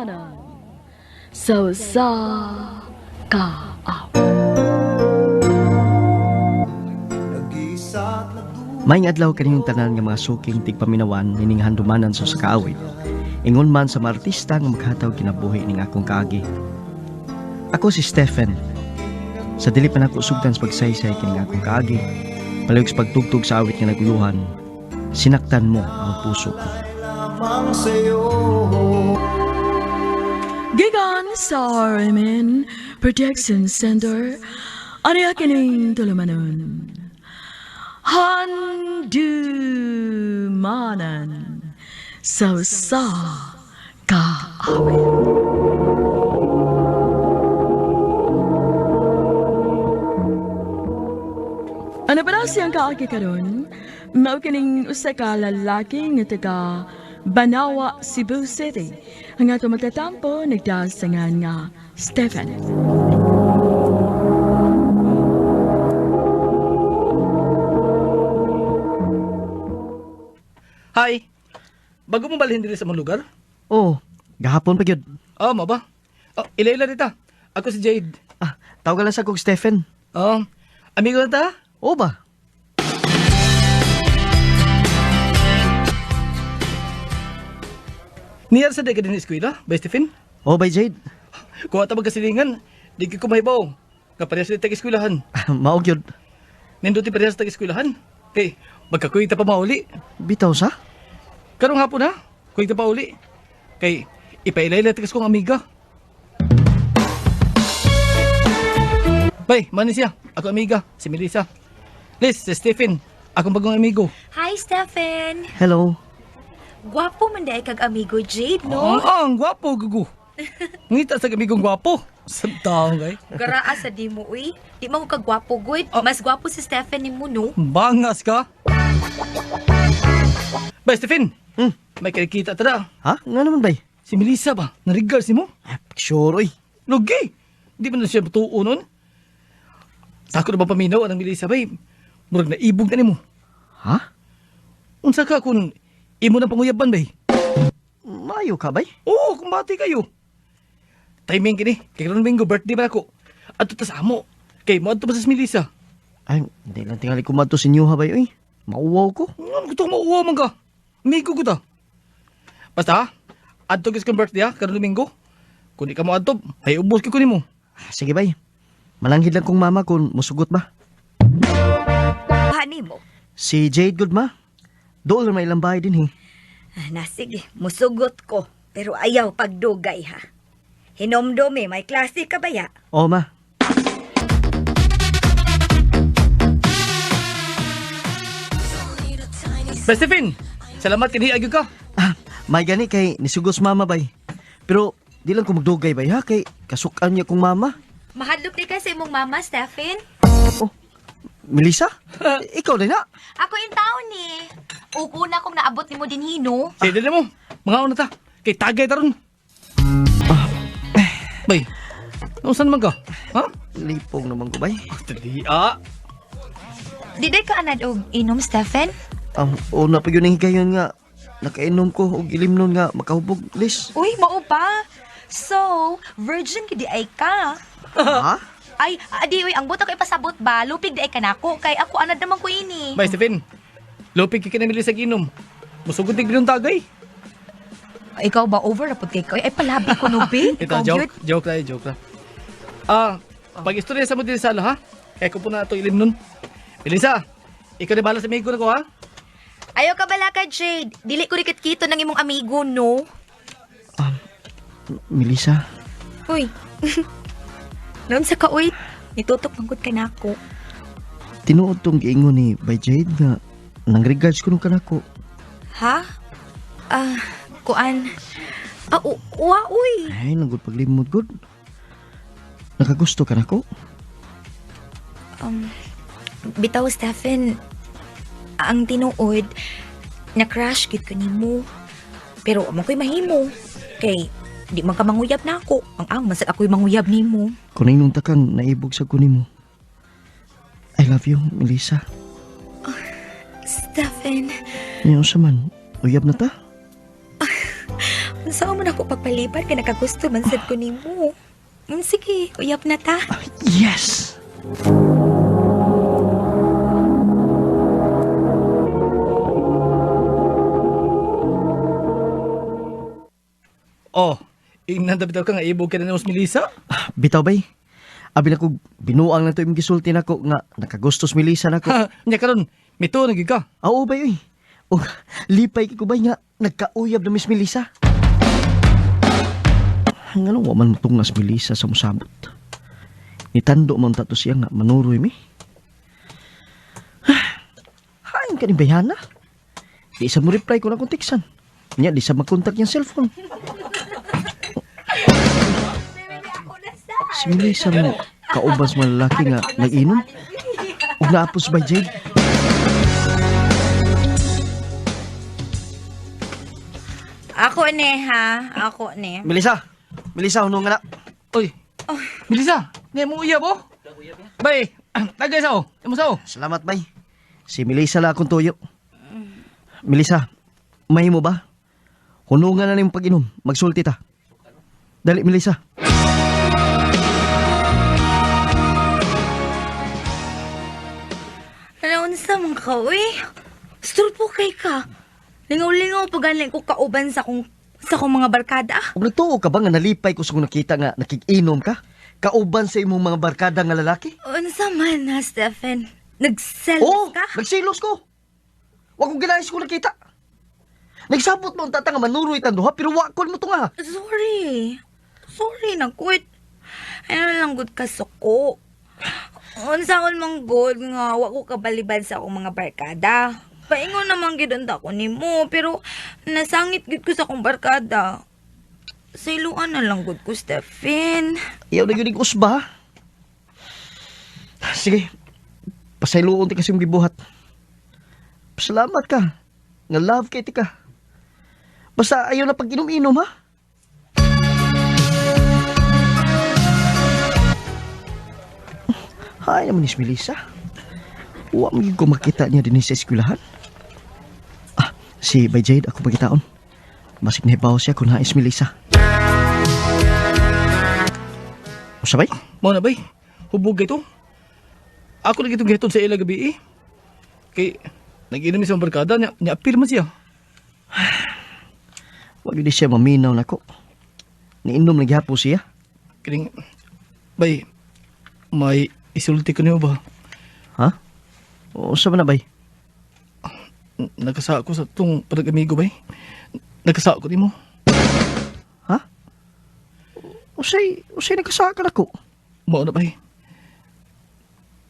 Handumanan sa usa ka awit. Maayong adlaw kaninyong tanan nga mga suking tigpaminawan nining handumanan sa usa ka awit. Ingon man sa mga artista nga maghatag kinabuhi ning akong kaagi. Ako si Stephen. Sa dili pa nako sugdan sa pagsaysay kining akong kaagi, palihog sa pagtugtog sa awit nga naguluhan, sinaktan mo ang puso ko. Gikan sa RMN Protection Center, aniya kining tulumanon. Handumanan sa usa ka awit. Ano pa daw siyang kaagi karon? Mao kining usa ka lalaki nga taga Banawa, Cebu City. Ang ato magtatampo nagdasangan nga Stephen. Hi. Bago mo balhin diri sa mong lugar? Oh, gahapon pa gyud. Oh, mo ba? Oh, ila-ila dita. Ako si Jade. Ah, tawagan lang sa kog Stephen. Oh, amigo na ta? Oo ba? Niyar sa di ka din eskwela, ba Stephen? Oh, by Jade. Kuha ta magkasilingan, di ko mahibaw. Nga parehas sa tag eskwelahan. Mao gyud. Nindot parehas sa tag eskwelahan. Kay magkakuy ta pa mauli. Bitaw sa? Karong hapon ha, kuy ta pa uli. Kay ipailay-ilay ta kong amiga. Bay, manis siya. Ako amiga, si Melissa. Liz, si Stephen. Akong bagong amigo. Hi, Stephen! Hello. Gwapo man dahil kag amigo Jade, no? Ang gwapo, gugu. Ngita sa amigong gwapo. Sa taong kay. Garaa sa di mo, uy. Di man ko kagwapo, good. Oh. Mas gwapo si Stephen ni mo, no? Bangas ka. Bay, Stephen. Hmm. May kakita tara. Ha? Nga naman bay? Si Melissa ba? Narigal si mo? Ah, sure oy. Lugi. Di ba na siya tuo nun? Sako na ba paminaw ang Melissa bay? Murag na ibog na nimo. Ha? Unsa ka kung imo na panguyaban bay? Maayo ka bay? Oo, kumbati kayo. Timing kini. Kay karon Domingo birthday ba ako? Adto ta sa amo. Kay mo adto pa sa Melissa. Ay, hindi lang tingali kumadto sa inyo ha bay oy. Mauwaw ko. Ano gusto ko mauwa man ka? Migo ko ta. Basta ha, adto kis kong birthday ha, karon Domingo. Kung di ka mo adto, ay ubos kay ko nimo. Ah, sige bay. Malanghid lang kong mama kung musugot ba. Hani mo? Si Jade good ma. Dool na may ilang bahay din he. Ah, na sige, musugot ko. Pero ayaw pagdugay ha. Hinomdumi, may klase ka ba ya? Oo ma. Best Stephen, salamat kini agyo ka. Ah, may gani kay nisugos mama bay. Pero di lang ko magdugay bay ha kay kasukan niya kong mama. Mahadlok di ka sa imong mama, Stephen. Oh, Melissa? Ikaw din na. Ako yung taon ni. Uko na kung naabot ni mo din hino. Sige dali mo. Mga una ta. Kay tagay ta ron. Bay, nausan man ka? Ha? Lipong naman ko bay. Dali ah. Di day ka anad og inom, Stephen? Una pa yun ang higayon nga. Nakainom ko og ilim nun nga makahubog, Liz. Uy, mao ba? So, virgin gid ay ka. Ha? Ay, adi uy, ang buto ko ipasabot ba? Lupig di ay kanako kay ako anad naman ko ini. Bay Stephen, lupig kay ni Melissa ginom. Musugod tig binong tagay. Ikaw ba over na pud kay ko? Ay palabi ko no, be. Ito, Ikaw joke, gyud. joke lang, joke lang. Ah, pag-istorya sa mo din sa sala, ha? Kaya ko po na ito ilim nun. Melissa, ikaw na bahala sa amigo na ko, ha? Ayaw ka bala ka, Jade. Dili ko rikit kito ng imong amigo, no? Melissa, Uy. Noon sa ka, uy. Nitutok manggod ka nako. tinuod tong giingon ni Bay Jade nga nang regards ko nung kanako. Ha? Ah, kuan. Ah, uwa, uy. Ay, nanggod paglimod good. Nakagusto ka nako? Bitaw, Stephen. Ang tinuod, na-crush gid ko nimo. Pero amo ko'y mahimo. Kay, di man ka manguyab na ako. Ang masag ako'y manguyab nimo. Kung inong takan, naibog sa kunin mo. I love you, Melissa. Stephen, Ngayon sa man, uyab na ta. Unsa man ako pagpaliban kay nakagusto man sad ko nimo. Sige, uyab na ta. Yes! Oh, ingnan bitaw ka nga ibog ka na nimo si Melissa. Bitaw bay. Abi na ko binuang na to imong gisulti nako nga nakagusto si Melissa nako. Ha, nya karon mito na gyud ka. Oo bay oy. Oh, lipay kay ko bay nga nagkauyab na Miss Melissa. Ngano wa man mutungas Melissa sa musabot. Nitando man tato siya nga manuroy mi. Hain ka ni bayana. Di sa mo reply ko na kung tiksan. Nya di sa makontak niyang cellphone. Si Melissa mo kauban sa mga lalaki nga nag-inom. Ug naapos by Jade. Ako ne ha, ako ne. Melissa! Melissa, hunong nga na. Oy. Melissa, niya mo uyab oh. Bay, tagay sa oh. Imo sa oh. Salamat, bay. Si Melissa lang akong tuyo. Melissa, may mo ba? Hunungan na niyong pag-inom. Magsulti ta. Dali, Melissa. Ano unsa man ka uy? Strukpo kay ka. Lingaw-lingaw pa galing ko kauban sa akong mga barkada. Ug nagtuo ka ba nga nalipay ko sa kung nakita nga nakikinom ka? Kauban sa imong mga barkada nga lalaki? Unsa man ha, Stephen? Nagselos Oo, ka? nagsilos ko. Wa ko ginais ko nakita. Nagsabot mo ang tata nga manuroy tan duha pero wa ko mo tunga. Sorry. Sorry na quit. Ano lang gud ka suko. Unsaon man gud nga wa ko kabaliban sa akong mga barkada. Paingon naman gid unta ko nimo pero nasangit gid ko sa akong barkada. Siluan na lang gud ko, Stephen. Iyaw na yun yung usba. Sige, pasayloon ti kasi yung gibuhat. Salamat ka. Nga love kay ti ka. Basta ayaw na pag-inom-inom ha. Hay naman ni Melissa. Wa mo ko makita niya din sa eskwelahan. Ah, si Bay Jade ako pagkitaon. Basig nahibaw siya kung nais Melissa. Usabay? Mao na bay. Hubog kay to. Ako lagi itong gihatod sa ila gabi eh. Kay nag-inom siya sa barkada niya, niya appeal man siya. Wag yun siya maminaw nako. Niinom na gihapon siya. Kining bay may isulti ko niyo ba? Ha? O sa man na bay? Nagkasa ko sa tong panag-amigo bay. Nagkasa ko nimo. Ha? Usay, usay nagkasaka nako. Mao na bay.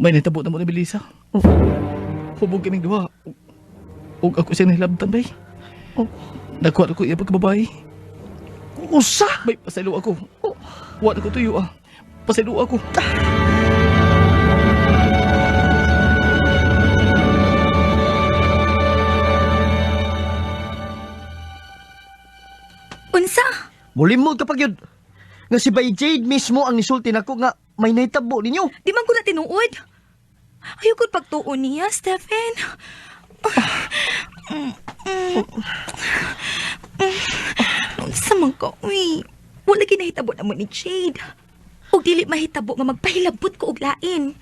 May nitabo na mo ni Melissa. Hubog kaming duha. Ug ako siya nahilabtan bay. Oh. Nakuha ko iya pagkababae. Usa! Bay, pasaylo ako. Wa na ko tuyo ah. Pasaylo ako. Unsa? Mulimod kapag yun. Nga si Bay Jade mismo ang nisulti nako nga may nahitabo ninyo. Di man ko na tinuod. Ayaw ko pagtuon niya, Stephen. Unsa man ka, uy. Wala kinahitabo na mo ni Jade. Og dili mahitabo nga magpahilabot ko og lain.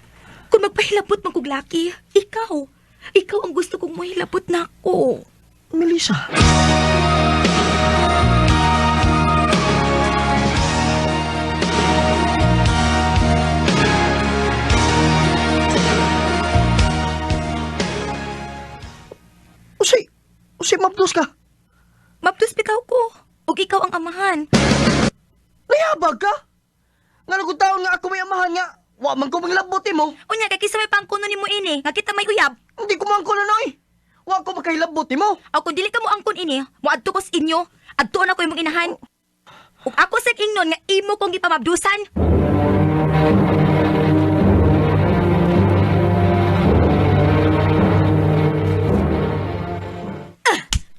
Kung magpahilabot man kog laki, ikaw. Ikaw ang gusto kong mahilabot nako. Melissa. Usay, usay mabdos ka. Mabdos bitaw ko. Og ikaw ang amahan. Nayabag ka? Nga nagong taon nga ako may amahan nga, wa man ko manglabot mo. Unya kay kisa may pangkuno nimo ini, nga kita may uyab. Hindi ko man ko na eh. Wa ko makahilabot mo. Aw kung dili ka mo angkon ini, moadto ko sa inyo. Adtoon ako imong inahan. Ug ako sa ingnon nga imo kong gipamabdusan.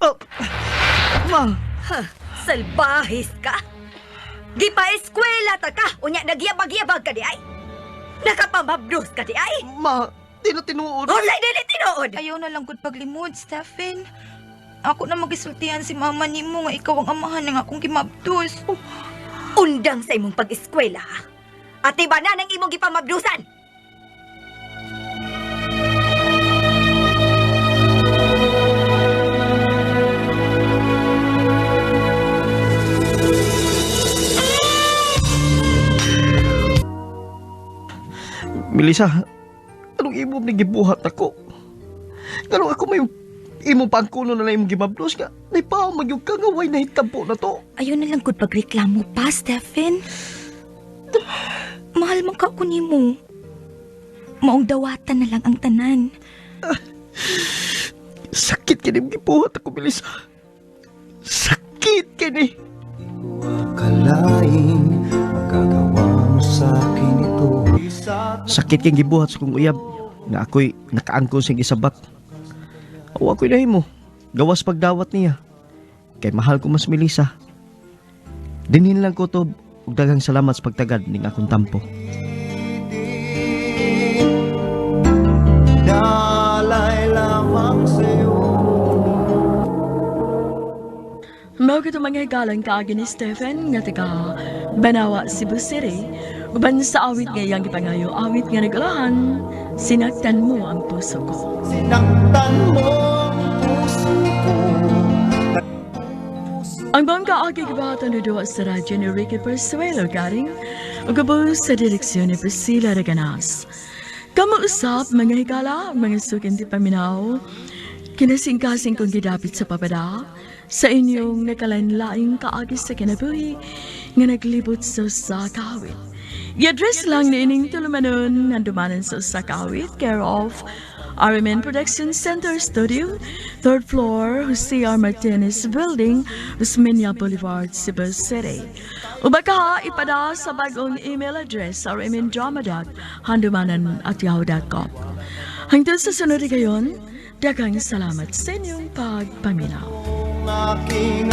Oh. Ma, Salbahis ka? Gipa-eskwela ta ka, unya nagyabag-yabag ka di ay. Nakapamabdos ka di ay. ma, di na tinuod. Unsay dili tinuod? Ayaw na lang gud paglimod, Stephen. Ako na magisultihan si mama nimo nga ikaw ang amahan ng akong gimabdos. Undang sa imong pag-eskwela, ha? Ate ba na ng imong gipamabdusan? Melissa, anong imo ni gibuhat ako? Nganong ako may imo pangkuno na lang imong gimabdos nga? Naipaw magyug ka nga way nahitabo na to. Ayaw na lang gud pagreklamo pa, Stephen. Mahal man ka ko nimo. Maong dawatan na lang ang tanan. Sakit kini imong gibuhat ako, Melissa. Sakit kini. Akalain magagawa mo sa akin ito. Sakit kang gibuhat sa kong uyab nga ako'y nakaangkon siyang isabak. O ako'y nahimo. Gawas pagdawat niya. Kay mahal ko mas Melissa. Dinhin lang ko to ug daghang salamat sa pagtagad ning akong tampo. Dalay lamang sa'yo. Mao gito mga higalang kaagi ni Stephen nga taga Banawa, Cebu City. Uban sa awit nga iyang gipangayo, awit nga nagulahan, sinaktan mo ang puso ko. Sinaktan mo ang puso ko. Ang buong kaagi gibahatan ni duha sa radyo ni Ricky Persuelo galing ug gabo sa direksyon ni Priscilla Reganas. Kamuusap mga higala, mga sukin di paminaw, kinasingkasing kong gidapit sa papada, sa inyong nakalanlaing kaagi sa kinabuhi nga naglibot sa usa ka awit. I-address lang ni ining tulumanon nga dumanan sa usa ka awit, care of RMN Production Center Studio, third floor, Jose R. Martinez Building, Osmeña Boulevard, Cebu City. O baka ipada sa bagong email address rmndrama.handumanan@yahoo.com. Hangtod sa sunod gayon, daghang salamat sa inyong pagpaminaw. Aking